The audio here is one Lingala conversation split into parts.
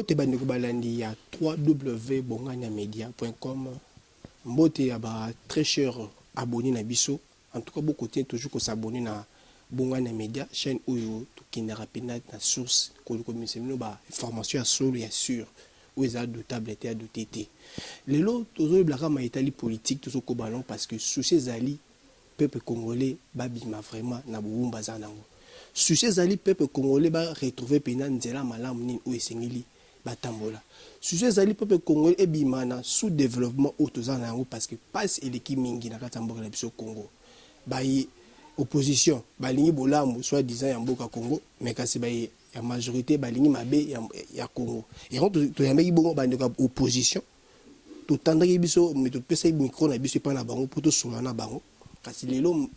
Mbote bandeko balandi ya www.bonganiamedia.com. Mbote ya ba très chers abonnés na biso. En tout cas, bo continuer toujours ko s'abonner na Bongania Media, chaîne oyo tokendaka mpenza na source komisa bino ba information ya solo, ya sûr, oyo eza doutable te, ya doute te. Lelo tozoyebelaka ma etali politique, tozokoba nango parce que souci ezali peuple congolais babima vraiment na bowumbu aza nango. Souci ezali peuple congolais ba retrouver mpenza nzela malamu nini oyo esengeli batambola. Souci ezali peuple congolais ebima na sous développement oyo toza na yango, parce que pasi eleki mingi na kati ya mboka na biso Congo. Baye opposition balingi bolamu soit disant ya mboka Congo, mais kasi baye ya majorité balingi mabe ya Congo. Yango toyambaki bongo bandeko ya opposition, totandaki biso me topesaki micro na biso epai na bango mpo tosolola na bango. Kasi lelo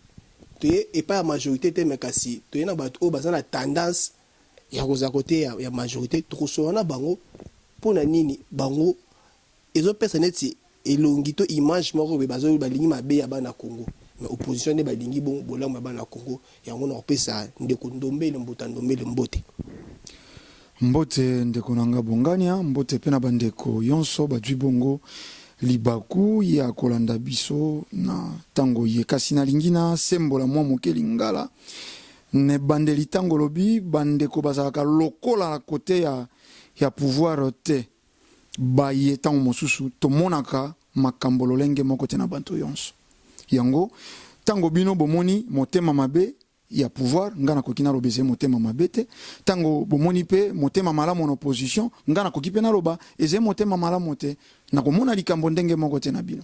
toye epai ya majorité te, mais kasi toye na bato oyo baza na tendance ya kozala kote ya majorité. Tokosolola na bango mpona nini bango ezopesa neti elongi to image moko boye bazo balingi mabe ya bana Congo, mais opposition nde balingi bongo bolamu ya bana Congo. Yango na kopesa ndeko Ndombele Mbuta Ndombele mbote. Mbote ndeko na nga Bongania, mbote mpe na bandeko yonso bazwi bongo libaku ya kolanda biso na ntango ye. Kasi nalingi nasembola mwa moke lingala na ebandeli. Ntango olobi bandeko bazalaka lokola na kote ya pouvoir te, baye ntango mosusu tomonaka makambo lolenge moko te na bato yonso. Yango ntango bino bomoni motema mabe ya pouvoir, nga nakoki naloba ezali motema mabe te. Ntango bomoni mpe motema malamu na opposition, nga nakoki mpe naloba ezali motema malamu te. Nakomona likambo ndenge moko te na bino.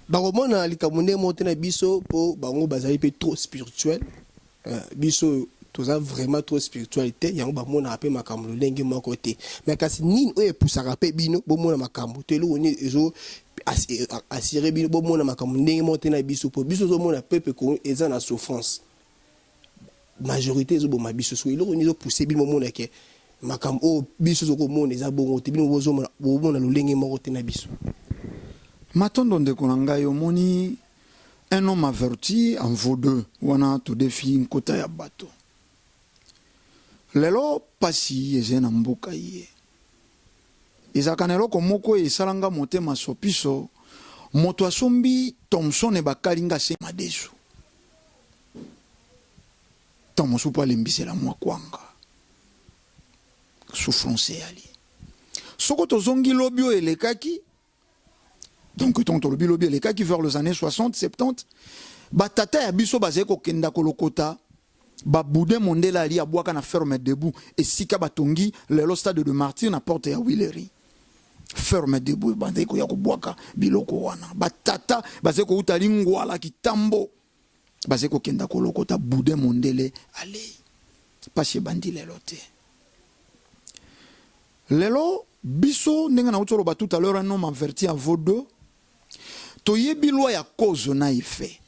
Bakomona likambo ndenge moko te na biso mpo bango bazali mpe trop spirituel. Biso toza vraiment trop spirituel te, yango bamonaka mpe makambo lolenge moko te. Mais kasi nini oyo epusaka mpe bino bomona makambo to eloko nini ezo assurer bino bomona makambo ndenge moko te na biso? Mpo biso ozomona peuple Congo eza na souffrance, majorité ezoboma biso. Soki eloko nini ezopousse bino bomona ke makambo oyo biso tokomona eza bongo te, bino bozomona, bomona lolenge moko te na biso? Matondo ndeko na ngai. Omoni, un homme averti en vaut deux. Wana todefi nkota ya bato. Lelo pasi ezali na mboka ye, ezalaka na eloko moko esalanga motema sopiso. Moto asombi thomson, bakalinga se madesu, ntango mosusu mpo alembisela mwa kwanga. Souffrance eyali. Soko tozongi lobi oyo elekaki, donc ntango tolobi lobi elekaki, vers les années 60 70, batata ya biso bazali kokenda kolokota baboudin mondele ali abwaka na Ferme Debout, esika batongi lelo Stade de Martyr, na porte ya Huilerie. Ferme Debout, bazali koya kobwaka biloko wana. Batata bazali kouta Lingwala, Kitambo, bazali kokenda kolokota boudin mondele alei. Pasi ebandi lelo te. Lelo biso, ndenge nauti oloba tout à l'heure, un homme averti en vaut deux. Toyebi loi ya cause na effet.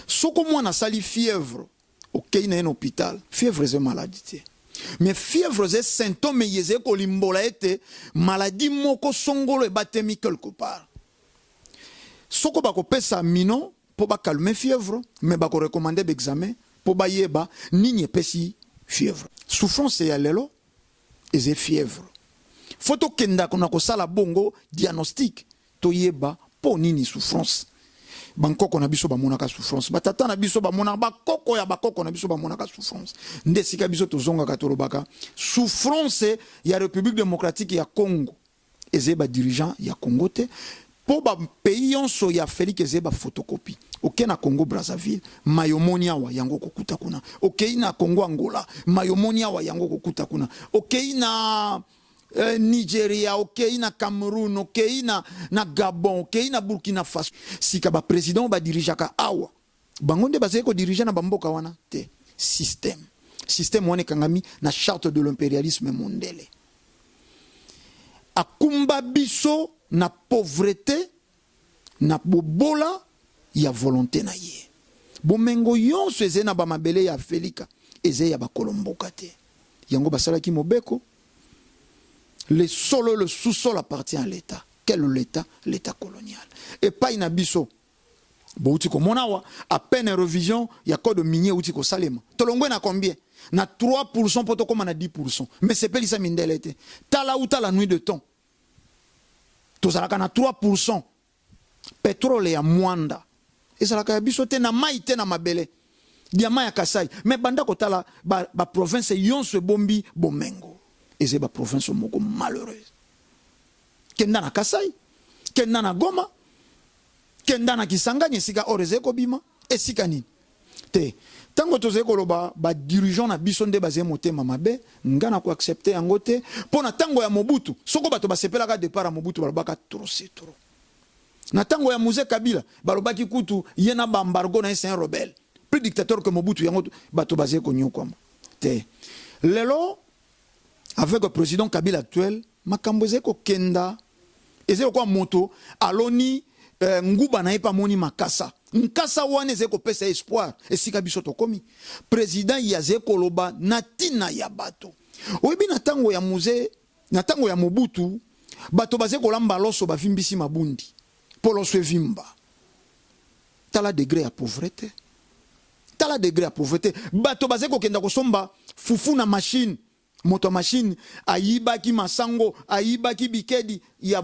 Soko mwana asali fièvre, okei na ye na hôpital, fièvre eza maladie te, mais fièvre eza symptôme ye ezali kolimbola ete maladie moko songolo ebatemi quelque part. Soko bakopesa mino mpo bacalmer fièvre, mais bakorecommander baexamen mpo bayeba nini epesi fièvre. Souffrance ya lelo eza fièvre, fo tokendaka na kosala bongo diagnostic, toyeba mpo nini souffrance. Bankoko na biso bamonaka souffrance, batata na biso bamonaka, bakoko ya bakoko na biso bamonaka souffrance. Nde esika biso tozongaka, tolobaka souffrance ya République démocratique ya Congo ezali badirigeant ya Congo te, mpo bapays nyonso ya Afrique ezali baphotocopie. Oke na Congo Brazzaville, mayo omoni awa yango okokuta kuna. Okei na Congo Angola, mayo omoni awa yango okokuta kuna. Okei na Nigeria, okei na Cameroun, okei na Gabon, okei na Burkina Faso. Sika baprésident badirigeaka awa, bango nde bazali kodiriger na bamboka wana te. Système wana ekangami na charte de l'impérialisme mondele akumba biso na pauvreté, na bobola ya volonté na ye. Bomengo nyonso ezali na bamabele ya Afelika ezali ya bakolo mboka te. Yango basalaki mobeko: le sol, le sous-sol appartient à l'État. Quel l'État? L'État colonial. Epai na biso bouti komona awa, à peine révision ya code minier euti kosalema, tolongwe na combien? na 3% mpo tokóma na 10%, mais sepelisa mindele te. Tala uta la nuit de temps tozalaka na 3%. Pétrole ya Mwanda ezalaka ya biso te, na mai te, na mabele, diamant ya Kasai. Mais banda kotala baprovince ba nyonso ebombi bomengo, eza baprovince moko malheureuse. Kenda na Kasai, kenda na Goma, kenda na Kisangani, esika or ezali kobima, esika nini te. Ntango tozali koloba badirigeant na biso nde bazali motema mabe, nga na koaccepter yango te. Mpo na ntango ya Mobutu, soko bato basepelaka départ ya Mobutu, balobaka trop c'est trop. Na ntango ya Mzee Kabila, balobaki kutu ye na baembargo na ye, c'est un rebelle, plus dictateur que Mobutu. Yango bato bazali konyokwama te. Lelo, avec le président Kabila actuel, makambo ezali kokenda, ezali lokola moto aloni nguba na ye mpe amoni makasa. Nkasa wana ezali kopesa espoir. Esika biso tokomi, président ye azali koloba na ntina ya bato. Oyebi, na ntango ya Mzee, na ntango ya Mobutu, bato bazali kolamba loso, bavimbisi mabundi mpo loso evimba. Tala degré ya pauvreté, tala degré ya pauvreté. Bato bazali kokenda kosomba fufu na machine. Moto ya machine ayibaki masango, ayibaki bikedi ya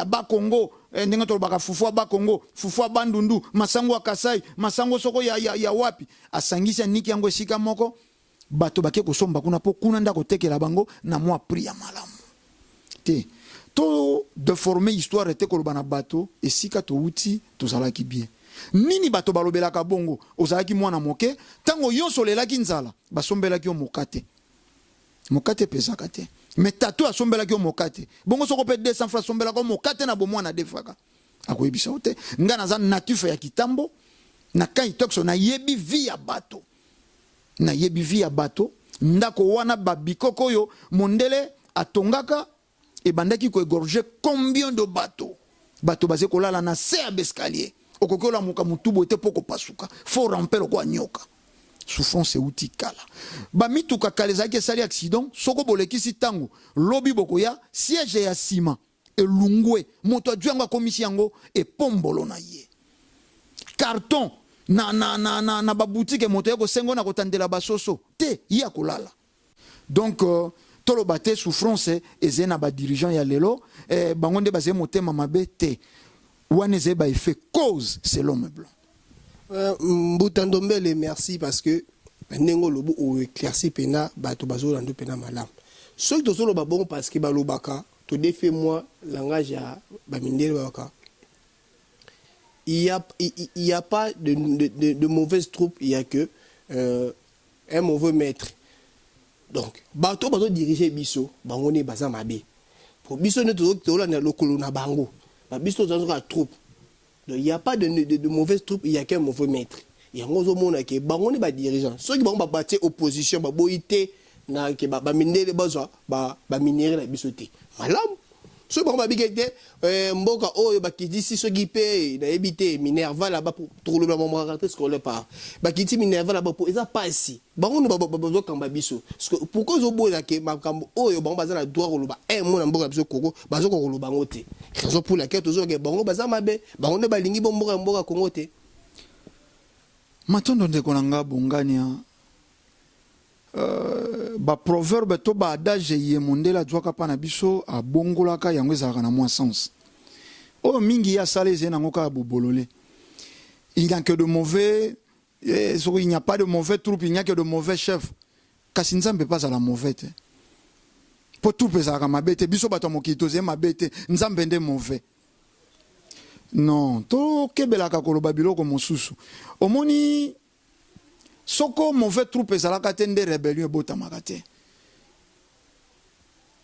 Bakongo. Ndenge tolobaka, fufu ya Bakongo, fufu ya Bandundu, masango ya Kasai, masango soko ya wapi, asangisi, aniki yango esika moko. Bato bake kosomba kuna mpo kuna nde akotekela bango na mwa prix ya malamu te. To déformer histoire te. Koloba na bato esika towuti, tozalaki bien. Nini bato balobelaka bongo? Ozalaki mwana moke, ntango nyonso olelaki nzala, basombelaki yo mokate. Mokate epesaka te, mais tata asombelaki yo mokate. Bongo soko mpe 200 francs, asombelaka yo mokate na bomwana, defaka akoyebisa yo te. Ngai naza natif ya Kitambo na kai tokso, nayebi vie ya bato, nayebi vie ya bato. Ndako wana, babikoko oyo mondele atongaka, ebandaki koégorger combien de bato? Bato baze kolala na se ya baescalier. Okoki olamuka motu boye te mpo kopasuka, faut ramper lokola nyoka. Souffrance euti kala. Bamituka kala ezalaki, esali accident, soko bolekisi ntango, lobi bokoya, siège ya nsima elungwe, moto azwi yango, akomisi yango epombolo na ye. Carton na baboutique, moto ye kosengo na kotandela basoso te, ye akolala. Donc toloba te souffrance ezali na badirigeant ya lelo, bango nde bazali motema mabe te. Wana ezali baeffet cause, c'est l'homme blanc. Mbuta Ndombele, merci, parce que ndenge olobi, oéclairci mpena bato bazolanda mpena malamu. Soki tozoloba bongo, parce que balobaka, todefe mwa langage ya bamindele, babaka il y a pas de mauvaise troupe, il y a que un mauvais maître. Donc bato bazodirige biso, bango nde baza mabe. Po biso nde tozolanda lokolo na bango, biso toza troupe. Donc il y a pas de mauvaise troupe, il y a qu'un mauvais maître. Yango ozomona ke bango nde badirigeant. Soki bango babatie opposition, baboyi te na ke bamindele bazwa baminerai na biso te, malamu. Soki bango babiki te, mboka oyo bakitisi, soki mpe nayebi te minerval aba, tokoloba mambo rentrée scolaire par bakiti minerval aba, po eza pasi. Bango nde bazokamba biso. Pourquoi ozoboyela ke makambo oyo bango baza na droit koloba un mot na mboka na biso Kongo, bazokoka koloba yango te? Raison pour laquelle tozoke bango baza mabe, bango nde balingi bo mboka ya mboka Kongo te. Matondo, ndeko na nga Bongania. Baproverbe to baadage ye mondele azwaka mpa na biso, abongolaka yango, ezalaka na mwa sens oyo mingi ye asala, ezali nango kaka bobolole. Il n'y a que de mauvais, il n'y a pas de mauvais troupe, il n'y a que de mauvais chefs. Kasi Nzambe mpe azala mauvais te, mpo troupe ezalaka mabe te. Biso bato ya mokili tozali mabe te, Nzambe nde mauvais? Non, tokebelaka koloba biloko mosusu. Omoni, soko mauvais troupe ezalaka te, nde rébellion ebotamaka te.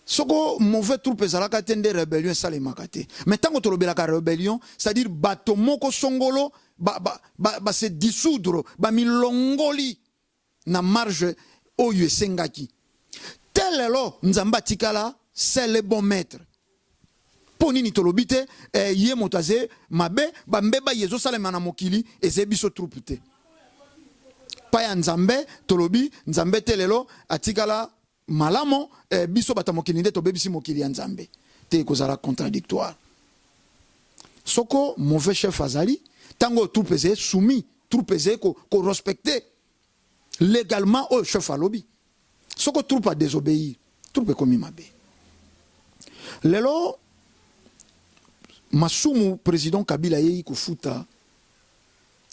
Soko mauvais troupe ezalaka te, nde rébellion esalemaka te. Mais ntango tolobelaka rébellion, c'est-à-dire bato moko songolo base ba, ba se dissoudre, bamilongoli na marge oyo esengaki te. Lelo Nzambe atikala, c'est le bon maître. Mpo nini tolobi te ye moto aze mabe? Bambeba ye ezosalema na mokili, eze biso troupe te, pa ya Nzambe. Tolobi Nzambe te, lelo atikala malamu. Biso bato ya mokili nde tobebisi mokili ya Nzambe te, ekozala contradictoire. Soko mauvais chef azali, ntango oyo troupe ezali soumis, troupe ezali korespecter ko. Légalement oyo chef alobi, soko troupe adésobéir, troupe ekomi mabe. Lelo masumu président Kabila ayei kofuta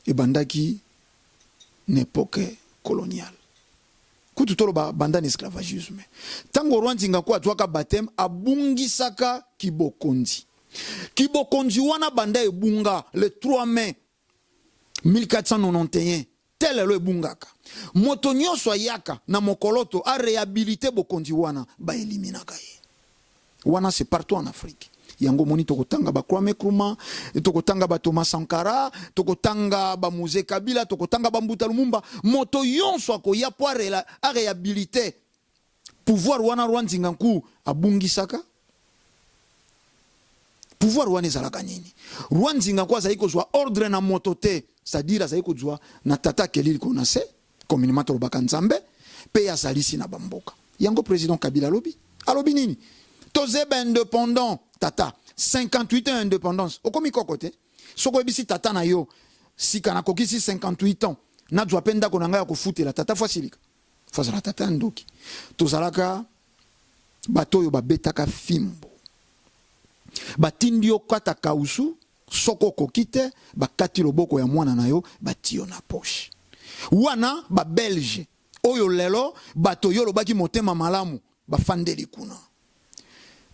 ebandaki na époque coloniale. Kutu toloba banda na esclavagisme. Ntango roi Nzinga-Nkuwu azwaka baptême, abungisaka kibokonzi. Kibokonzi wana banda ebunga le 3 mai 1491 te lelo ebungaka. Moto nyonso ayaka na mokoloto aréhabiliter bokonzi wana, baeliminaka ye. Wana c'est partout en Afrique. Yango moni tokotanga ba Kwame Nkrumah, tokotanga ba Thomas Sankara, tokotanga ba Mzee Kabila, tokotanga ba Mbuta Lumumba. Moto nyonso akoya po aréhabiliter pouvoir wana roi Nzinga-Nkuwu abungisaka. Pouvoir wana ezalaka nini? Roi Nzinga-Nkuwu azali kozwa ordre na moto te, c'est-à-dire azali kozwa na tata akelili kona se, communément tolobaka Nzambe, mpe azalisi na bamboka. Yango président Kabila alobi, alobi nini? Tozeba indépendant tata, 58 ans indépendance, okomi koko te. Soki oyebisi tata na yo sika nakokisi 58 ans, nazwa mpe ndako na ngai ya kofutela, tata fo asilika, fo azala tata ya ndoki. Tozalaka bato oyo babetaka fimbo, batindi yo kata kausu, soki okoki te, bakati loboko ya mwana na yo, batie yo na poche. Wana Babelge oyo lelo bato oyo olobaki motema malamu bafandeli kuna.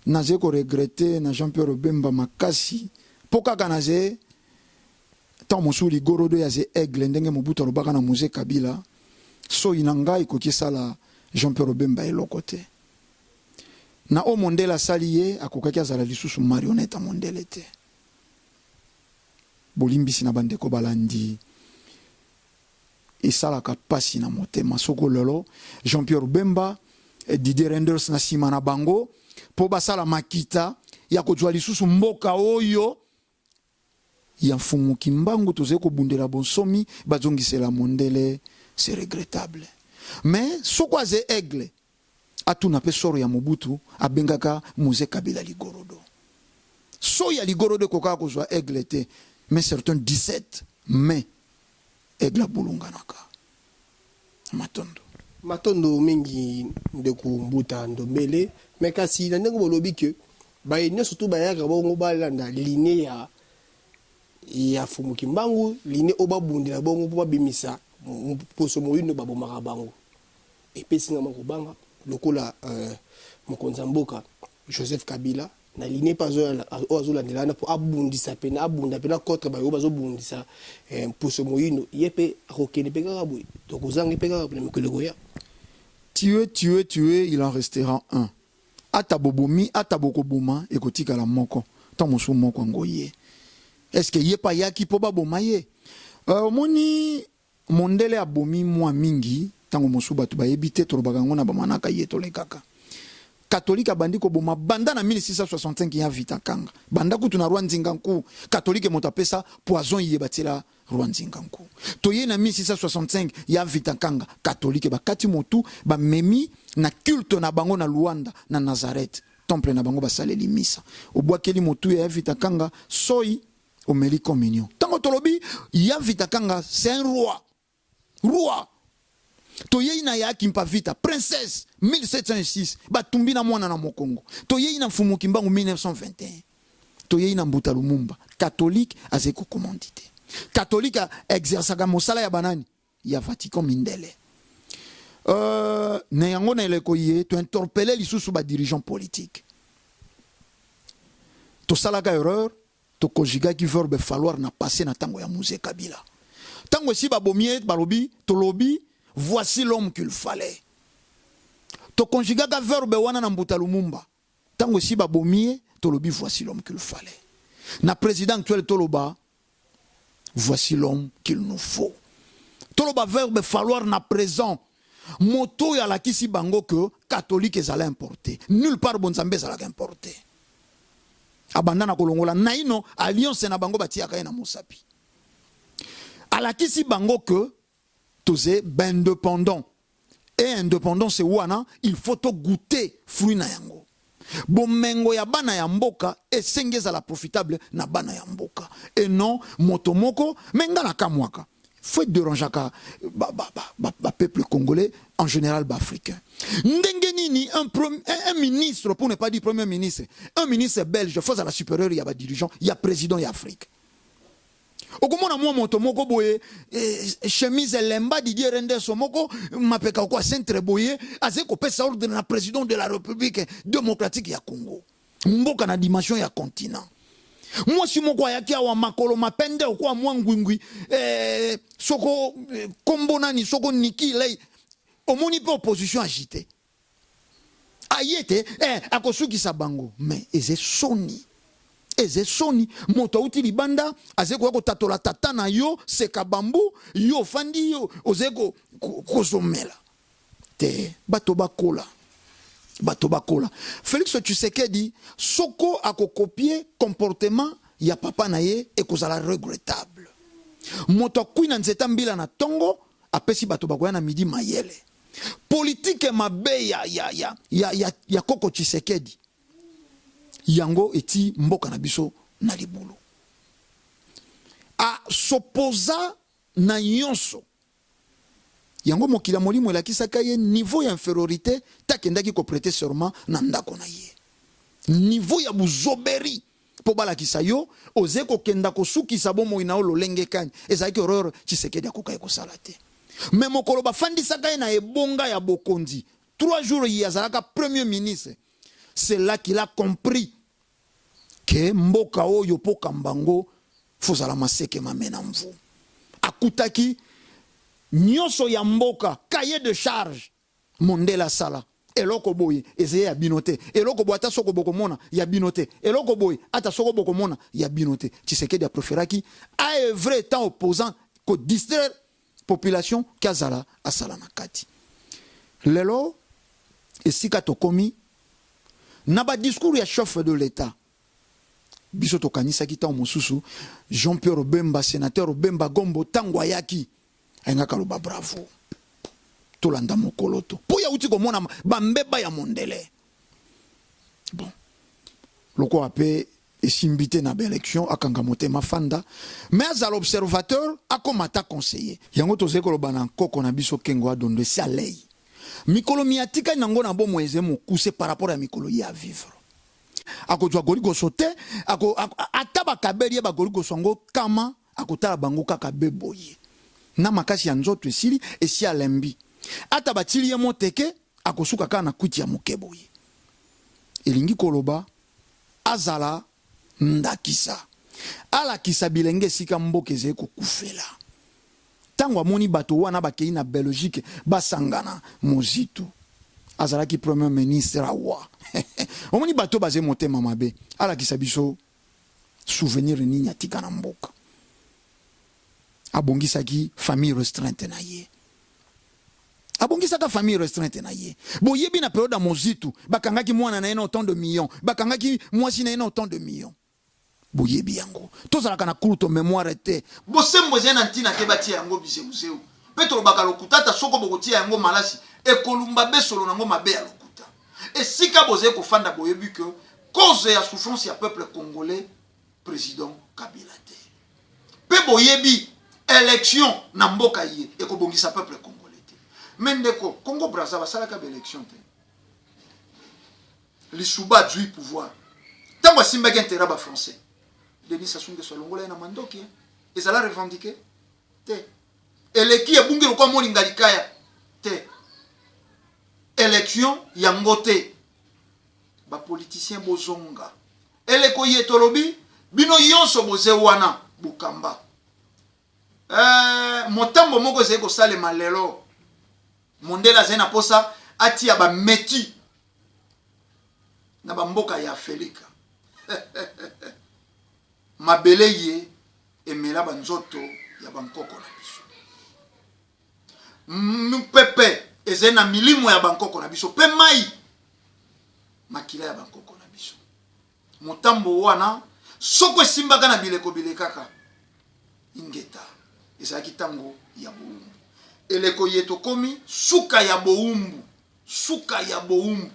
Nazali koregretter na Jean Pierre Bemba makasi, mpo kaka naze ntango mosusu ligorodo ya ze aigle, ndenge Mobutu alobaka na Mzee Kabila, soyi na ngai ekoki esala Jean Pierre Bemba eloko te. Na oyo mondele asali ye, akokaki azala lisusu marionnette ya mondele te. Bolimbisi na bandeko balandi, esalaka mpasi na motema soko lelo Jean Pierre Bemba, Didier Reynders na nsima na bango mpo basala makita ya kozwa lisusu mboka oyo ya Mfumu Kimbangu tozali kobundela bonsomi, bazongisela mondele. C'est regrettable, mais soko aze aigle, atuna mpe soro ya Mobutu abengaka Mzee Kabila ligorodo. So ya ligorodo ekokaka kozwa aigle te, mais certain 17 mai aigle abulunganaka. Matondo. Matondo mingi, ndeko Mbuta Ndombele. Me kasi na ndenge bolobi ke baye nyonso tu bayaka bongo balanda ligne ya Fumu Kimbangu, ligne oyo babundela bongo mpo babimisa poso moyindo babomaka bango, epesi nga mwa kobanga lokola mokonzi ya mboka Joseph Kabila na ligne mpe oyo azolandela wana mpo abundisa pena, abunda pena contre bayo bazobundisa mposo moyindo. Ye mpe akokende mpe kaka boye, tokozanga mpe kaka na mikolo ekoya. Tuer, tuer, tuer, il en restera un. Ata bobomi, ata bokoboma, ekotikala moko. Ntango mosusu moko yango ye, est ce que ye mpe ayaki mpo baboma ye? Omoni, mondele abomi mwa mingi. Ntango mosusu bato bayebi te, tolobaka yango na bamanaka ye tolekaka. Katolike abandi koboma banda na 1665 ya Vita Kanga, banda kutu na roi Nzinga Nkuwu. Katolike moto apesa poison ye batiela roi Nzinga Nkuwu. Toye na 1665 ya Vita Kanga, katolike bakati motu, bamemi na culte na bango na Luanda, na Nazareth, temple na bango, basaleli misa. Obwakeli motu ya Vita Kanga soi, omeli communion. Ntango tolobi ya Vita Kanga, c'est un roi, roi. Toyei na ya Kimpa Vita, princesse, 1706, batumbi na mwana na mokongo. Toyei na Mfumu Kimbangu, 1921. Toyei na Mbuta Lumumba. Catholique azali kocommanditer, catholique exerçaka mosala ya banani ya Vatican, mindele. Na yango na eleko ye tointerpeller lisusu badirigeant politique. Tosalaka erreur, toconjugaki verbe falloir na passé na ntango ya Mzee Kabila. Ntango esi babomi ye, balobi, tolobi voici l'homme qu'il fallait. Toconjugaka verbe wana na Mbuta Lumumba. Ntango esi babomi ye, tolobi voici l'homme qu'il fallait. Na président actuel, toloba voici l'homme qu'il nous faut. Toloba verbe falloir na présent. Moto oyo alakisi bango ke catholique ezala importé nulle part, bonzambe ezalaka importé. Abanda na kolongola naino alliance na bango batiaka ye na mosapi. Alakisi bango ke toze baindépendant et indépendance wana, il faut togoûter fruit na yango. Bomengo ya bana ya mboka esengi ezala profitable na bana ya mboka et non moto moko. Me nga na kamwaka. Faut dérangeaka ba, ba, ba, ba, ba peuple congolais en général ba africain. Ndenge nini un ministre, pour ne pas dire premier ministre, un ministre belge faut azala supérieur ya ba dirigeant ya président ya Afrique? Okomona mwa moto moko boye, chemise elemba, Didier Rendeso moko mapeka oko acentre boye, azali kopesa ordre na président de la République démocratique ya Congo, mboka na dimension ya continent. Mwasi moko ayaki awa, makolo mapende okwa mwa ngwingwi, soko kombo nani, soko Niki Lei. Omoni mpe opposition agité aye te, akosukisa bango. Mais eze soni, eze soni. Moto auti libanda azali koya kotatola tata na yo seka bambu, yo ofandi, yo ozali kozomela te. Bato bakola, bato bakola. Félix Tshisekedi, soko akocopier comportement ya papa na ye, ekozala regrettable. Moto akwi na nzeta mbila na ntongo, apesi bato bakoya na midi mayele. Politike mabe ya koko Tshisekedi, yango eti mboka na biso na libulu. Asopoza na nyonso yango, mokili ya molimo elakisaka ye niveau ya infériorité. Takendaki koprêter serment na ndako na ye, niveau ya buzoberi, mpo balakisa yo oze kokenda kosukisa bomoi na yo lolenge kani. Ezalaki horreur. Tshisekedi akokaki kosala te. Me mokolo bafandisaka ye na ebonga ya bokonzi, 3 jours ye azalaka premier ministre, c'est là qu'il a compris ke mboka oyo, mpo kamba ngo, fozala maseke mame na mvu. Akutaki nyonso ya mboka, cahier de charge mondele asala. Eloko boye ezali ya bino te, eloko boye ata soko bokomona ya bino te, eloko boye ata soko bokomona ya bino te. Tshisekedi apréféraki aœuvrer étant opposant, kodistraire population, ke azala asala na kati. Lelo esika tokomi na badiscours ya chef de l'État, biso tokanisaki ntango mosusu Jean-Pierre Bemba, sénateur Bemba Gombo, ntango ayaki, ayengaka aloba bravo, tolanda mokolo to mpo yauti komona bambeba ya mondele. Bon, lokola mpe esimbi te na baélection, akanga motema, fanda, mais azala observateur, akoma ata conseiller. Yango tozali koloba na nkoko na biso Kengo Adondo, esi alei mikolo miatikali nango na bomoi eze mokuse par rapport ya mikolo ye avivre. Akozwa goligoso te, ata bakabeli ye bagoligoso yango kama, akotala bango kaka be boye na makasi ya nzoto esili, esi alembi. Ata batili ye moteke, akosuka kaka na kwiti ya moke boye. Elingi koloba azala ndakisa, alakisa bilenge esika mboka ezali kokufela. Ntango amoni bato wana bakei na Belgique, basangana, Mozito azalaki premier ministre awa, omoni bato baze motema mabe. Alakisa biso souvenir nini atika na mboka? Abongisaki famille restreinte na ye, abongisaka famille restreinte na ye. Boyebi, na période ya Mozitu, bakangaki mwana na ye na autant de millions, bakangaki mwasi na ye na autant de millions. Boyebi yango. Tozalaka na courte mémoire te. Bosembo ezali na ntina te batia yango bizeuzeu mpe tolobaka lokuta. Ata soko bokotia yango malasi, ekolumba besolo nango mabe ya lokuta. Esika bozali kofanda, boyebi ke cause ya souffrance ya peuple congolais, président Kabila te. Mpe boyebi élection na mboka ye ekobongisa peuple congolais te. Me ndeko, Congo Braza basalaka baélection te. Lisuba azwi pouvoir ntango asimbaki intérêt bafrançais. Denis Sassou Nguesso alongola ye na mandoki, ezala revendiqué te. Eleki ebungi lokwa molinga likaya te. Élection yango te. Bapoliticien, bozonga. Eleko ye tolobi, bino nyonso boze wana bokamba. Motambo moko ezali kosalema lelo. Mondele azali na posa atia bameti na bamboka ya Afrika. Mabele ye emela banzoto ya bankoko na biso, mpepe ezali na milimo ya bankoko na biso, mpe mai makila ya bankoko na biso. Motambo wana, soko esimbaka na bileko bilekaka, ingeta. Ezalaki ntango ya bowumbu. Eleko ye tokomi suka ya bowumbu, suka ya bowumbu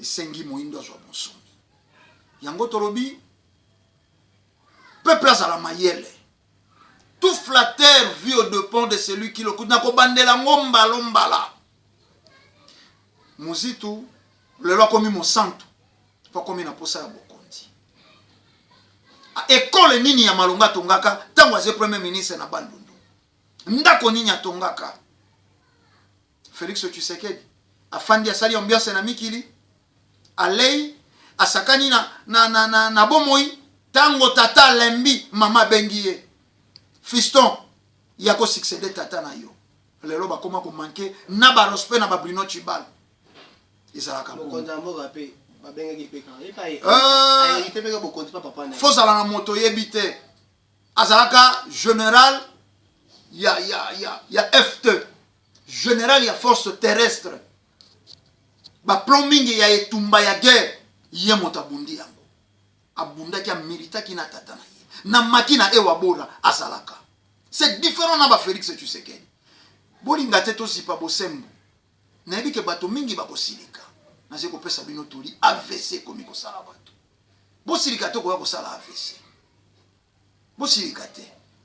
esengi moyindo azwa bonsomi. Yango tolobi peuple azala mayele. Tout flatteur vit au dépens de celui qui l'écoute. Nakobandela ngo mbalo mbala. Muzitu lelo akomi mosantu mpo akomi na posa ya bokonzi. Ekole nini ya malonga atongaka ntango aze premier ministre na Bandundu? Ndako nini atongaka? Felix Tshisekedi afandi asali ambiance na mikili alei asakani na, na, na, na, na bomoi ntango tata alembi mama abengi ye fiston ya ko succéder tata na yo lelo bakoma ko manquer na ba respect na ba Bruno Tshibala ezalaka mokonzi ya mboka mpe babengaki mpe kaka ye mpe ahérité mpe bokonzi pa papa na ye fo zala na moto oyebi te azalaka général ya, ya, ya, ya FT général ya force terrestre baplon mingi ya etumba ya guerre ye moto abundi yango abundaki amilitaki na tata na ye na maki na ewa bora azalaka c'est différent na ba Félix Tshisekedi bolinga te tozipa bosembo nayebi ke bato mingi bakosilika nazali kopesa bino toli AVC ekomi kosala bato bosilika te koya kosala AVC bosilika te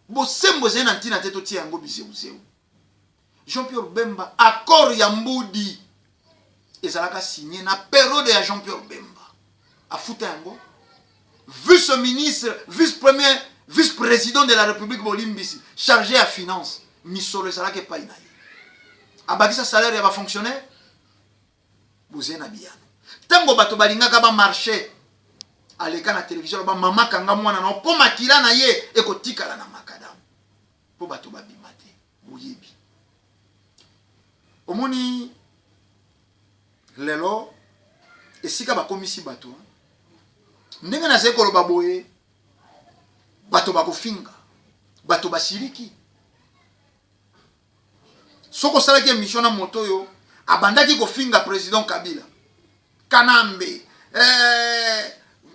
bosembo ezali na ntina te totia yango bizeuzeu Jean-Pierre Bemba accord ya mbudi ezalaka signé na periode ya Jean-Pierre Bemba afuta yango vice ministre vice premier vice président de la République bolimbisi chargé ya finance misolo ezalaka epai na ye abakisa salaire ya bafonctionnaire bozali na biyano ntango bato balingaka bamarche aleka na televizio aloba mama kanga mwana na mpo makila na ye ekotikala na makadamu mpo bato babima te boyebi omoni lelo esika bakomisi bato ndenge nazali koloba boye bato bakofinga bato basiliki soki osalaki émission na moto oyo abandaki kofinga président Kabila Kanambe eh,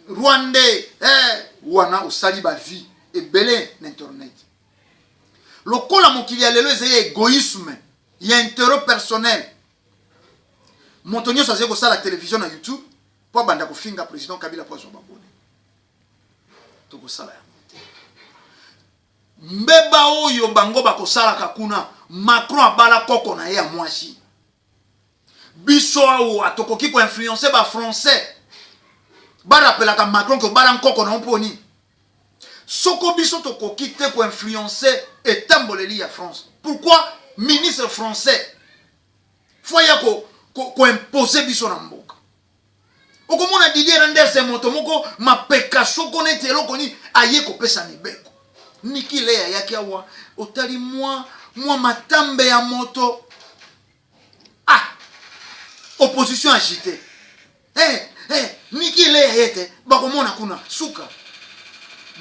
Rwandais eh, wana osali bavie ebele na internet lokola mokili ya lelo ezali ya égoïsme ya intérêt personnel moto nyonso azali kosala télévision na YouTube mpo abanda kofinga président Kabila mpo azwa babone tokosala yango te mbeba oyo bango bakosalaka kuna Macron abala koko na ye ya mwasi biso awa tokoki koinfluencer bafrançais barapelaka Macron ke obala nkoko na yo mpo nini soko biso tokoki te koinfluencer etamboleli ya France pourquoi ministre français fo aya koimpose biso na mboka okomona Didier Reynders moto moko mapeka soko neti eloko nini aye kopesa mibeko Nikki Haley ayaki awa otali mwa mwa matambe ya moto ah opposition agité hey, hey, Nikki Haley aye te bakomona kuna suka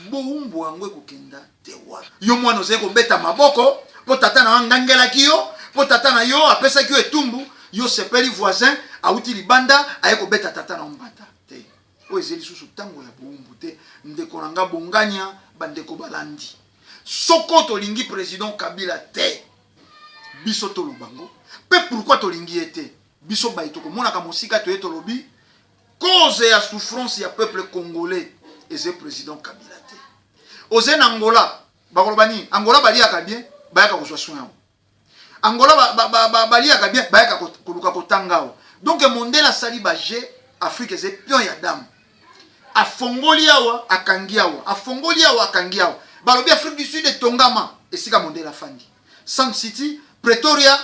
bowumbu yango ekokenda te wapi yo mwana ozali kobeta maboko mpo tata na yo angangelaki yo mpo tata na yo apesaki yo etumbu yo sepeli voisin awuti libanda aye kobeta tata na yo mbata te oyo ezali lisusu ntango ya bowumbu te ndeko na nga bonganya bandeko balandi soko tolingi président Kabila te biso toloba ngo mpe pourquoi tolingi ye te biso baye tokomonaka mosika toye tolobi cause ya souffrance ya peuple congolais eza président Kabila te oze na Angola bakoloba nini Angola baliaka bien bayaka kozwa soin yango Angola baliaka bien bayaka koluka kotanga awa donc mondele asali baje Afrique eza pion ya dame afongoli awa akangi awa afongoli awa akangi awa balobi Afrique du Sud etongama esika mondele afandi Sun City Pretoria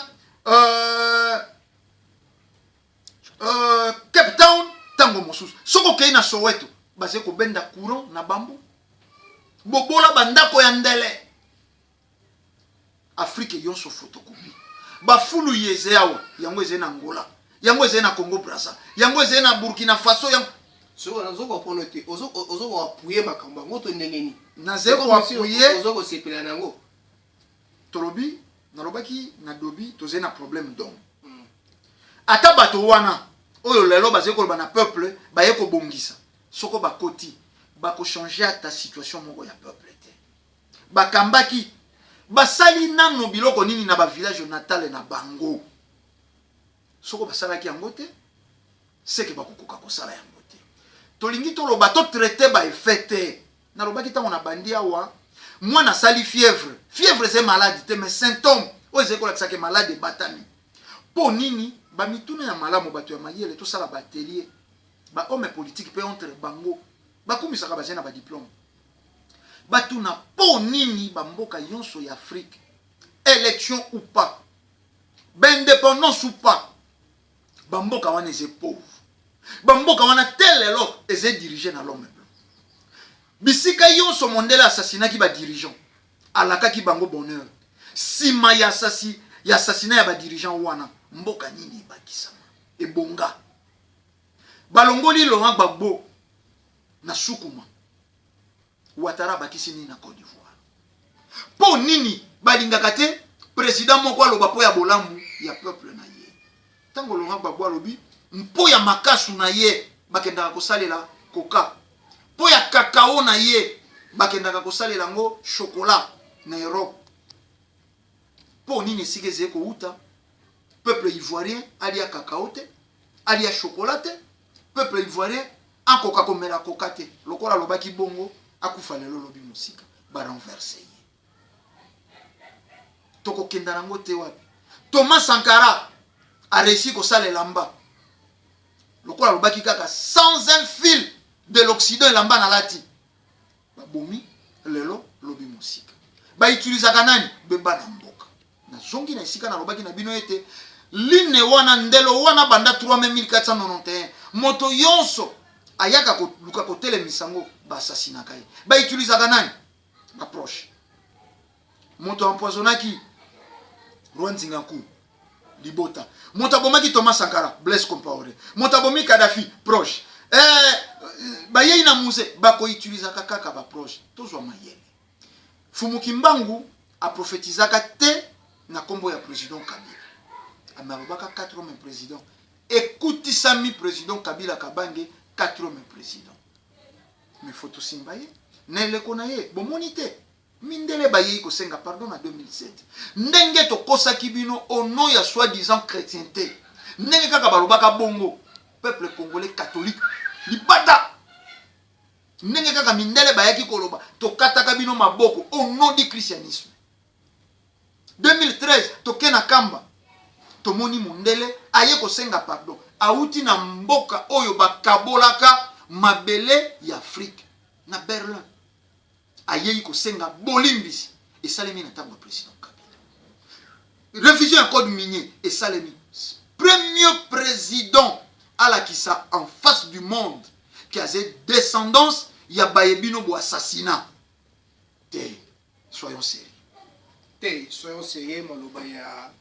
Cape Town ntango mosusu soki okei na Soweto bazali kobenda courant na bambu bobola bandako ya ndele Afrique nyonso photocopie bafulu yeze awa yango ezali na Angola yango ezali na Congo Braza yango ezali na Burkina Faso yango soki ozo comprendre te ozo koappuyer makambo yango to ndenge nini nazali koappuyer ozo kosepela na yango tolobi nalobaki na dobi tozali na problème donc ata bato wana oyo lelo bazali koloba na peuple baye kobongisa soko bakoti bakochange ata situation moko ya peuple te bakambaki basali nano biloko nini na bavillage natale na bango soko basalaki yango te seke bakokoka kosala yango te tolingi toloba totraite baeffet te nalobaki ntango na bandi awa Mwana asali fièvre, fièvre eza malade te, mais symptôme oyo ezali kolakisa ke malade ebatami. Mpo nini bamituna ya malamu, bato ya mayele tosala baatelier, bahomme politique mpe entre bango bakumisaka bazali na badiplôme, batuna mpo nini bamboka nyonso ya Afrique, élection ou pas, baindépendance ou pas, bamboka wana eza pauvre, bamboka wana te lelo eza dirigé na l'homme blanc. Bisika nyonso mondele assassinaki badirigeant, alakaki bango bonheur. Nsima ya assassinat ya badirigeant wana, mboka nini ebakisama, ebonga? Balongoli Laurent Gbagbo na sukuma, Ouattara abakisi nini na Côte d'Ivoire? Mpo nini balingaka te président moko aloba mpo ya bolamu ya peuple na ye? Ntango Laurent Gbagbo alobi mpo ya makasu na ye, bakendaka kosalela coca, mpo ya kakao na ye, bakendaka kosalela yango chocolat na Europe. Mpo nini esika ezali kouta, peuple ivoirien alia kakao te, alia chocolat te, peuple ivoirien akoka komela coca te? Lokola alobaki bongo, akufa lelo lobi mosika, barenverse ye. Tokokenda nango te wapi? Thomas Sankara aréussi kosala elamba. Lokola alobaki kaka "sans un fil de l'Occident", elamba nalati, babomi lelo lobi mosika. Bautilisaka nani? Beba na mboka. Nazongi na esika nalobaki na bino ete line wana, ndelo wana, banda 3 mai 1491, moto nyonso ayaka koluka kotelemisa yango, baassassinaka ye. Bautilisaka nani? Baproche. Moto empoisonnaki roi Nzinga Nkuwu, libota. Moto abomaki Thomas Sankara, Blaise Compaoré. Moto abomi Kadafi, proche. Bayei na Mzee, bakoutilisaka kaka baproche. Tozwa mayele. Fumuki Mbangu aprofetizaka te na nkombo ya président Kabila, ame alobaka 4 homme président. Ekutisami président Kabila Kabange 4 homme président, mais faut tosimba ye na eleko na ye. Bomoni te mindele bayei kosenga pardon na 2007, ndenge tokosaki bino au nom ya soi-disant chrétienté, ndenge kaka balobaka bongo, peuple congolais catholique libata, ndenge kaka mindele bayaki koloba tokataka bino maboko au nom du christianisme. 2013 toke na Kamba, tomoni mondele aye kosenga pardon, awuti na mboka oyo bakabolaka mabele ya Afrique, na Berlin, ayei kosenga bolimbisi. Esalemi na ntango ya président Kabila. Révision ya code minier esalemi, premier président alakisa en face du monde ki aza descendance ya bayebino bo assassinat te. Soyons sérieux. Te, soyons sérieux. Maloba ya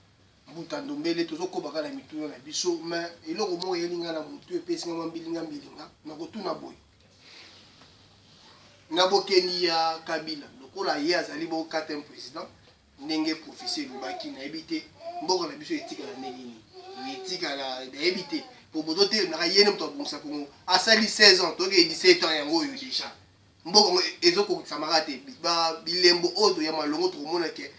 Mbuta Ndombele, tozokoba kaka na mituna na biso, mais eloko moko eyeli ngai na motu, epesi nga mwa mbilinga mbilinga na kotuna boye: na bokeni ya Kabila, lokola ye azali bo quatrième président, ndenge prophétie elobaki, nayebi te mboka na biso etikala ndenge nini, etikala nayebi te. Po bozotelemaka ye nde moto abongisa Kongo, asali 16 ans, tokei 17 ans yango oyo déjà, mboka yango ezokokisamaka te. Bilembo oyo ya malongo tokomona ke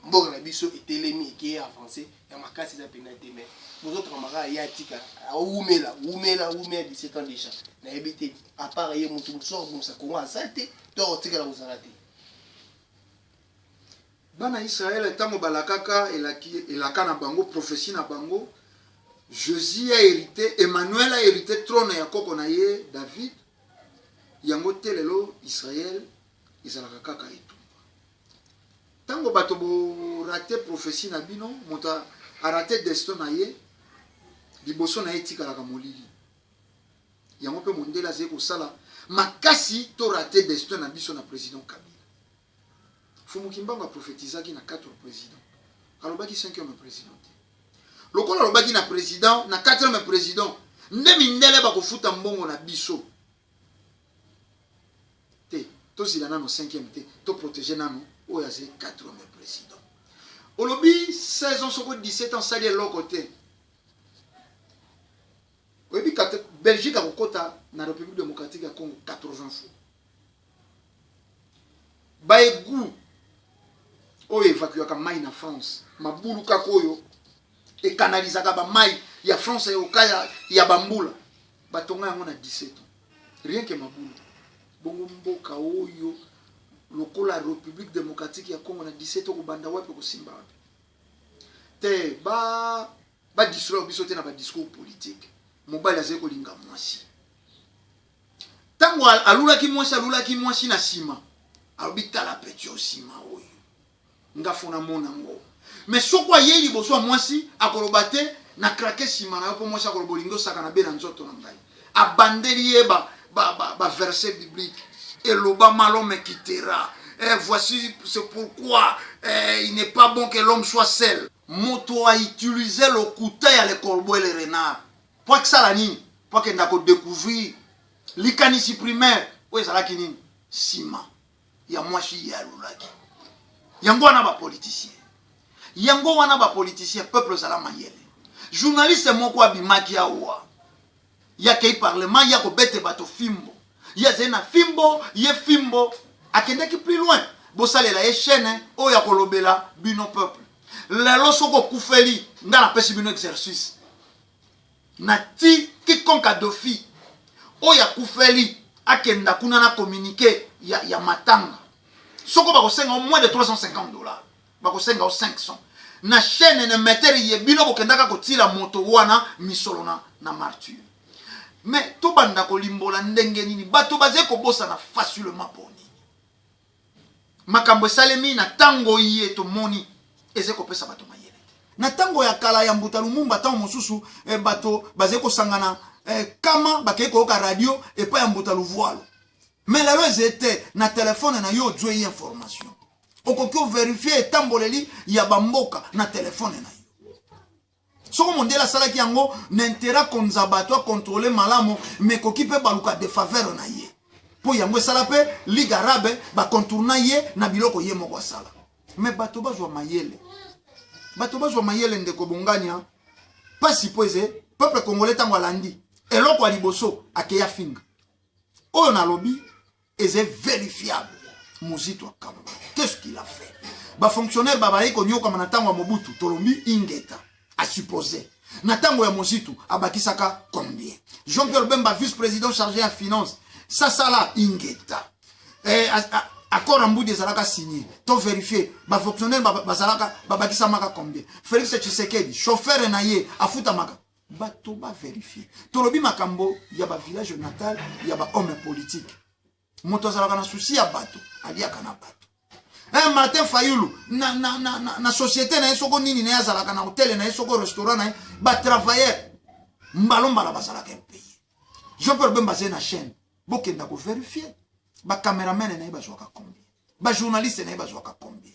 mboka na biso etelemi, eke avance ya makasi eza mpena te, mais bozokamaka ye atika, awumela, wumela, wumela 17 ans déjà. Nayebi te, à part ye, motu mosusu akobongisa Kongo aza te to akotikala kozala te? Bana Israele, ntango balakaka elaka na bango, prophétie na bango, Jésus a hérité, Emmanuel a hérité trône ya koko na ye David. Yango te lelo Israel ezalaka kaka etumba. Ntango bato borate prophétie na bino, moto arate destin na ye, liboso na ye etikalaka molili. Yango mpe mondele azali kosala makasi to rate destin na biso na président Kabila. Fumuki Mbango aprofetizaki na 4 président, alobaki 5e président te. Lokola alobaki na président, na 4e président, nde mindele bakofuta mbongo na biso te. Tozila nano 5e te, toprotege nano oyo azali 4e président. Olobi 16 ans soko 17 ans, sali eloko te. Oyebi, Belgique akokɔta na République démocratique ya Congo 80 fois. Baégout oyo évacuaka mai na France, mabulu kaka oyo ekanalizaka bamai ya France oka ya bambula, batonga yango na 17 ans, rien que mabulu. Bongo mboka oyo lokola Lokola Republique democratique ya Congo na 17 okobanda wapi, okosimba wapi te. Ba ba distraire biso te na ba discours politique. Mobali azali kolinga mwasi, ntango alulaki mwasi, alulaki mwasi na nsima, alobi: "Tala petit oyo nsima oyo, nga fo namona yango." Mais soko ayei liboso ya mwasi, akoloba te: "Na craquer nsima na yo," mpo mwasi akoloba: "Olingi osaka na be na nzoto na ngai." Abandeli ye ba verset biblique elobama: "L'homme quittera, voici c'est pourquoi il n'est pas bon que l'homme soit seul." Moto autiliser lokuta ya le corbeau et le renard po akisala nini? Po akenda kodécouvrir likanisi primaire oyo ezalaki nini? Nsima ya mwasi ye alulaki. Yango wana bapoliticien, yango wana bapoliticien, peuple ozala mayele. Journaliste moko abimaki awa, yakei parlement, ya kobete bato fimbo, ye azali na fimbo, ye fimbo akendaki plus loin. Bosalela ye chaîne oyo ya kolobela bino peuple. Lelo soki okufeli, nga napesi bino exercice na ti quiconque adofi oyo akufeli akenda kuna na communiqué ya matanga. Soko bakosenga moins de 350 $, bakosenga o 500 na chaîne na metere ye. Bino bokendaka kotila moto wana misolo na martyr. Mais tobanda kolimbola ndenge nini bato bazali kobosana facilement. Mpo nini makambo esalemi na ntango ye tomoni ezali kopesa bato mayele te? Na ntango ya kala ya Mbuta Lumumba, ntango mosusu bato bazali kosangana kama bakei koyoka radio epai ya Mbuta Luvualo. Mais lelo ezali te. Na telefone na yo ozwi information, okoki ovérifier etamboleli ya bamboka na telefone na yo. Soko mondele asalaki yango na intérêt akonza bato, acontrôler malamu, mais ekoki mpe baluka défaveur na ye, mpo yango esala mpe Ligue arabe bacontourna ye na biloko ye moko asala. Mais bato bazwa mayele, bato bazwa mayele. Ndeko Bongania, mpasi mpo eze peuple congolais. Ntango alandi eloko ya liboso, akeya finga oyo nalobi eza vérifiable. Muzito akamba, qu'est-ce qu'il a fait? Bafonctionnaire babali konyokama na ntango ya Mobutu, tolombi ingeta asupposé. Na ntango ya Mozitu abakisaka combien? Jean Pierre Bemba, vice président chargé ya finance, sasala ingeta. Accord ya Mbudi ezalaka signé, to vérifier bafonctionnaire bazalaka babakisamaka combien? Félix Tshisekedi, chauffeur na ye afutamaka. Bato bavérifier. Tolobi makambo ya bavillage natal ya bahomme politique. Moto azalaka na souci ya bato, aliaka na bato. Martin Fayulu na société na ye, soko nini na ye, azalaka na hôtel na ye, soko restaurant na ye, batravailleur mbala bazalaka impayé. Jean Pierre Bemba azali na chaîne, bokenda kovérifier bacameraman na ye bazwaka combien, bajournaliste na ye bazwaka combien.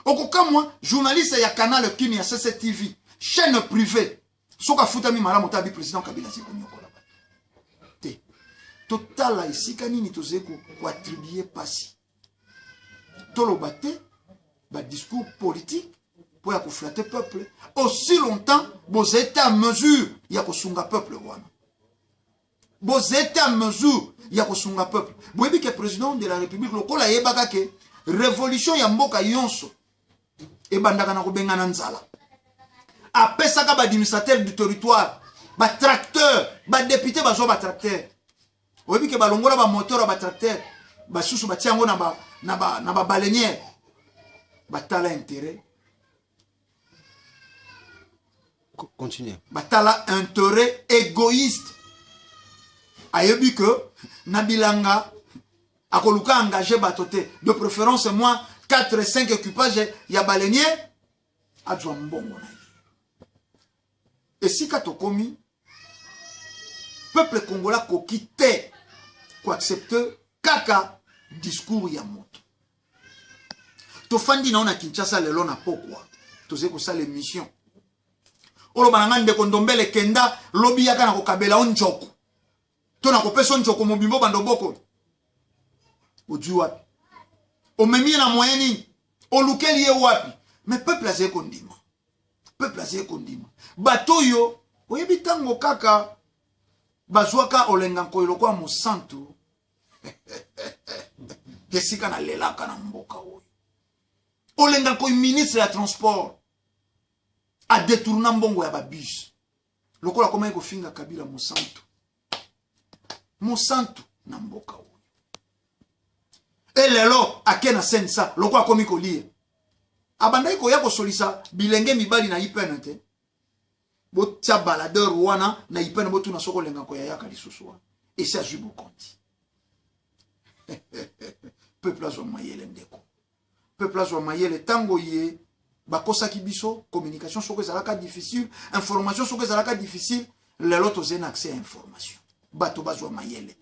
Okokamwa, journaliste ya Canal Kini ya CCTV, chaîne privée, soki afutami malamu te, abi président Kabila azali konyokola bato te. Totala esika nini tozali koattribuer pasi. Toloba te badiscours politique mpo ya koflatter peuple. Aussi longtemps bozali te à mesure ya kosunga peuple wana, bozali te à mesure ya kosunga peuple. Boyebi ke président de la République, lokola ayebaka ke révolution ya mboka nyonso ebandaka na kobengana nzala, apesaka baadministrateur du territoire batracteur. Badéputé bazwa batracteur. Oyebi ke balongola bamoteur ya batracteur, basusu batia yango na babaleinière. Batala intérêt. Continue. Batala intérêt égoïste. Ayebi ke na bilanga akoluka engage bato te, de préférence moi 4 5 équipage ya baleinière, azwa mbongo na ye. Esika tokomi, peuple congolais akoki te koaccepter kaka discours ya moto. Tofandi nao na Kinshasa lelo na pokwa, tozali kosala émission. Oloba na nga: "Ndeko Ndombele, kenda lobi, yaka na kokabela o njoko to na kopesa o njoko mobimbo." Bando boko ozwi wapi? Omemi ye na moyen nini? Olukeli ye wapi? Mais peuple azali kondima, peuple azali kondima bato oyo. Oyebi, ntango kaka bazwaka Olenga Nkoyi lokola mosantu, esika nalelaka na mboka oyo, Olenga Nkoyi, ministre ya transport, adétourna mbongo ya babus. Lokola akomaki kofinga Kabila mosantu, mosantu na mboka oyo. E lelo ake na sensa lokola akomi kolia. Abandaki koya kosolisa bilenge mibali na IPN te. Botia baladeur wana na IPN, botuna soko olenga koyayaka lisusu wana. Esi azwi bokonzi. Peuple azwa mayele ndeko. Peuple azwa mayele tango ye bakosaki biso communication soko ezalaka difficile, information soko ezalaka difficile, lelo tozali na accès ya information. Bato bazwa mayele.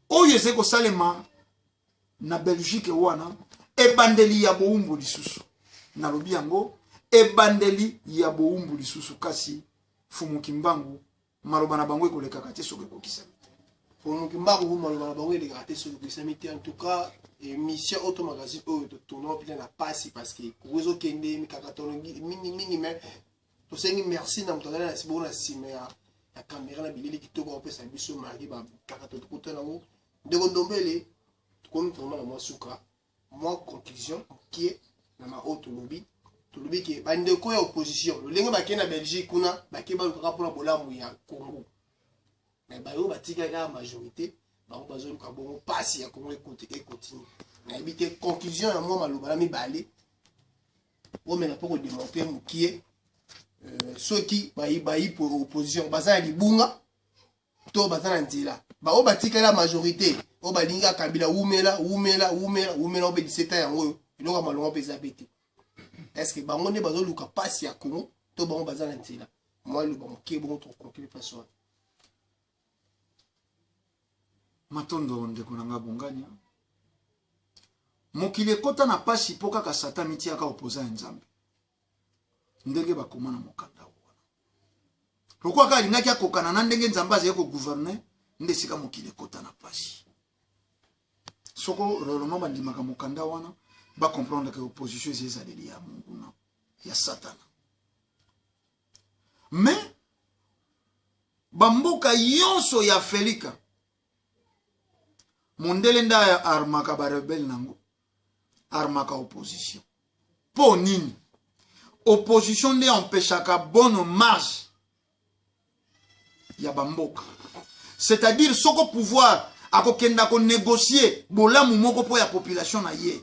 Oyo ezali kosalema na Belgique wana ebandeli ya bowumbu lisusu. Nalobi yango ebandeli ya bowumbu lisusu, kasi Fumu Kimbangu maloba na bango ekolekaka te soki ekokisami te. Fumu Kimbangu maloba na bango elekaka te soki ekokisami te. En tout cas émission auto magazine oyo totourna mpenza na pasi parce que kongo ezokende mikakatano mingi mingi, mais tosengi merci na moto azali na bongo na nsima ya ya kamera na bilili kitoko akopesa biso malgré bakakatano tokutana yango. Ndeko Ndombele, tokomi vraiment na mwa suka, mwa conclusion mokie na ma oyo tolobi. Tolobi ke bandeko ya opposition lolenge bakei na Belgique kuna, bakei balukaka mpona bolamu ya Congo, mais bayo batikaki kaka majorité, bango bazoluka bongo mpasi ya Congo ekontinue. Nayebi te conclusion ya mwa maloba na mibale omeka mpo kodemontre mokie soki bayi opposition baza na libunga to baza na nzela, baoyo batikala majorité oyo balingi Kabila wumela wumela wumela wumela oyo mpe 17 yango oyo eloko ya malonga mpe eza pe te. Est ce que bango nde bazoluka mpasi ya Congo to bango baza na nzela? Mwa loba moke bongo tokoconclure place wana. Matondo ndeko na nga Bongania. Mokili ekota na pasi mpo kaka Satan mitiaka opposant ya Nzambe. Ndenge bakoma na mokanda wana. Lokola kaka alingaki akokana na ndenge Nzambe azali kogouverne, nde esika mokili ekota na pasi. Soko réellement bandimaka mokanda wana, ba comprendre que opposition eza ezaleli ya monguna ya Satana. Mais bamboka nyonso ya Afrika, mondele nde armaka ba rebelle nango, armaka opposition. Po nini? Opposition nde empêchaka bonne marche ya bamboka. C'est-à-dire soko pouvoir akokenda konégocier bolamu moko mpo ya population na ye,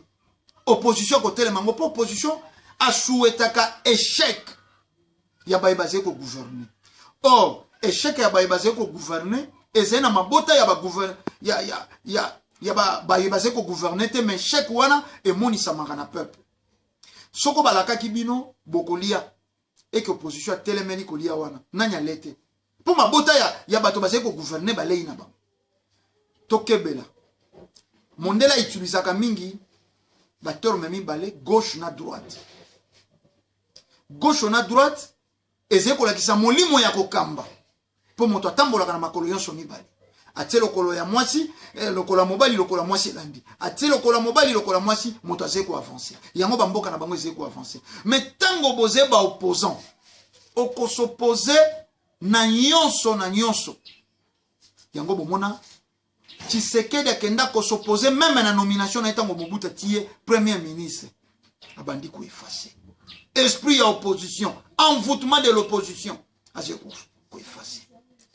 opposition akotelema yango, mpo opposition asouhaitaka échec ya baye bazali kogouverner. Or échec ya baye bazali kogouverner ezali na mabota ya bagouverne ya, ya, ya, ya ba, baye bazali kogouverner te, mais échec wana emonisamaka na peuple. Soko balakaki bino bokolia eke opposition atelemeli kolia wana, nani alete mpo mabota ya bato bazali kogouverner balei na bango. Tokebela, mondele autilisaka mingi baterme mibale, gauche na droite. Gauche na droite ezali kolakisa molimo ya kokamba, mpo moto atambolaka na makolo nyonso mibale. Atie lokolo ya mwasi, lokolo ya mobali, lokolo ya mwasi elandi, atie lokolo ya mobali, lokolo ya mwasi, moto azali koavance. Yango bamboka na bango ezali koavance. Mais ntango bozali baopposant, okosopose na nyonso na nyonso. Yango bomona Tshisekedi akenda kosopose meme na nomination na ye. Ntango Mobutu atie premier ministre, abandi koeffacer esprit ya opposition, envoûtement de l'opposition. Azali koeffacer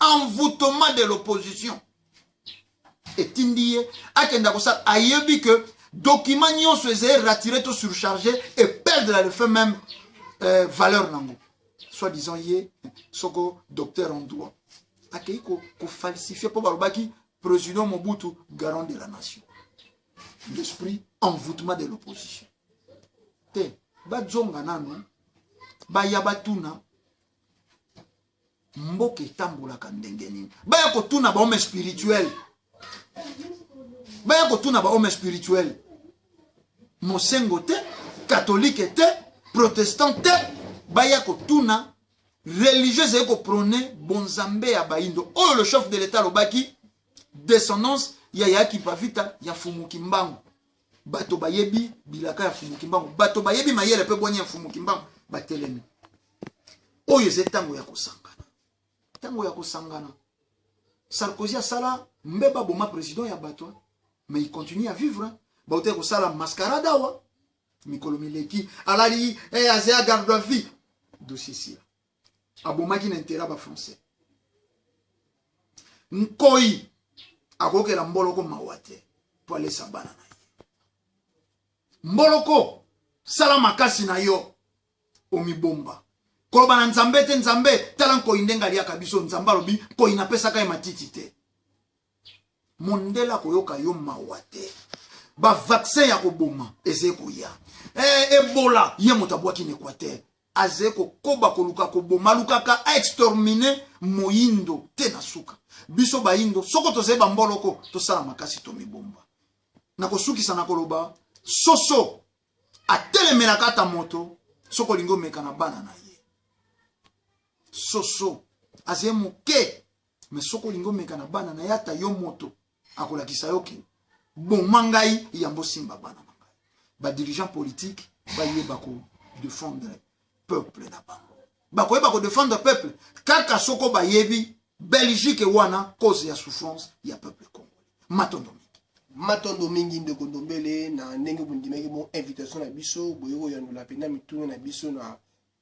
envoûtement de l'opposition, etindi ye akenda kosala. Ayebi ke document nyonso ezali raturé to surchargé et perdre le fait même valeur nango. Soit disant ye soko docteur en droit, akei kofalsifier mpo balobaki président Mobutu garant de la nation. L'esprit envoûtement de l'opposition te. Bazonga nanu, baya batuna mboka etambolaka ndenge nini. Baya kotuna bahomme spirituel, baya kotuna bahomme spirituel, mosengo te, catholique te, protestant te, baya kotuna religieux ezali koprôner bonzambe ya bayindo oyo le chef de l'État alobaki, descendance ya Yaki Pavita ya Fumu Kimbangu. Bato bayebi bilaka ya Fumu Kimbangu, bato bayebi mayele mpe bwanya ya Fumu Kimbangu batelemi. Oyo eza ntango ya kosangana, ntango ya kosangana. Sarkozy asala mbeba, boma président ya bato, mais il continue à vivre. Bautaki kosala mascarade awa mikolo mileki, alali azaya garde à vie, dossier sila. Abomaki na intérêt bafrançais. Nkoi akokela mboloko mawa te mpo alesa bana na ye. Mboloko, sala makasi na yo, omibomba. Koloba na Nzambe te, Nzambe, tala nkoi ndenge aliaka biso. Nzambe alobi, nkoi napesaka ye matiti te. Mondele akoyoka yo mawa te. Ba vaccin ya koboma eze koya. Ebola, ye moto abwaki na Equateur. Aze kokoba koluka koboma, alukaka a exterminer moyindo te na suka. Biso bayindo, soko tozali ba mboloko, tosala makasi tomibomba. Na kosukisa na koloba, soso atelemelaka ata moto, soko olingi omeka na bana na ye. Soso aze moke, mais soko olingi omeka na bana na ye, ata yo moto akolakisa yo ke boma ngai yambo simba bana na ngai. Ba dirigeants politiques bayeba ko défendre peuple na bango. Bakoyeba ko défendre peuple kaka soko bayebi Belgique wana cause ya souffrance ya peuple congolais. Matondo mingi. Matondo mingi ndeko Ndombele na ndenge bondimaki bon invitation na biso, boye koyanola mpenza mituna na biso na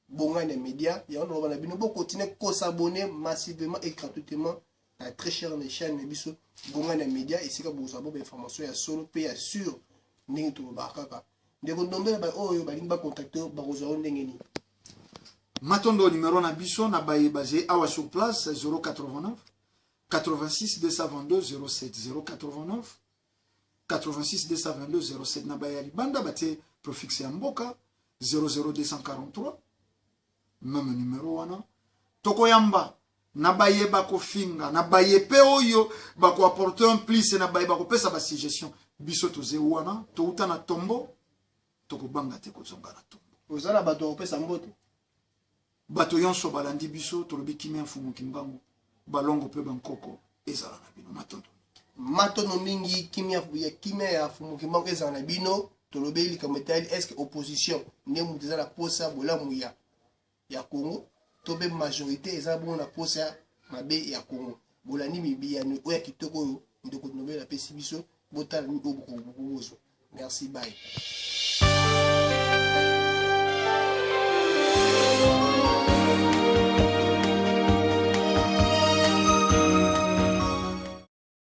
Bongani ya Media. Yango naloba na bino, bokontinue kosabonner massivement et gratuitement na très cher na chaîne na biso Bongani ya Media, esika bokozwa bo ba information ya solo pe ya sur ndenge tolobaka kaka. Ndeko Ndombele, ba oyo balingi ba contacter bakozwa yo ndenge nini? Matondo, numéro na biso na baye basé awa sur place 089 86 222 07, 089 86 222 07. Na baye ya libanda batie préfixe ya mboka 00243, même numéro wana. Tokoyamba na baye bakofinga, na baye pe oyo bakoapporter un plus, na baye bakopesa ba suggestion. Biso toze wana, touta na tombo, tokobanga te kozonga na tombo. Oza na bato bakopesa mbote? Bato nyonso balandi biso, tolobi kimia Mfumu Kimbangu, balongo pe bankoko ezala na bino. Matondo. Matondo mingi, kimia ya kimia ya Mfumu Kimbangu ezala na bino. Tolobeli likambo etali est-ce que opposition nde moto eza na posa bolamu ya Congo, to mpe majorité eza bongo na posa mabe ya Congo. Bolandi mibiyano oyo ya kitoko oyo ndeko Nobel apesi biso, botala nini oyo bokozwa. Merci, bye.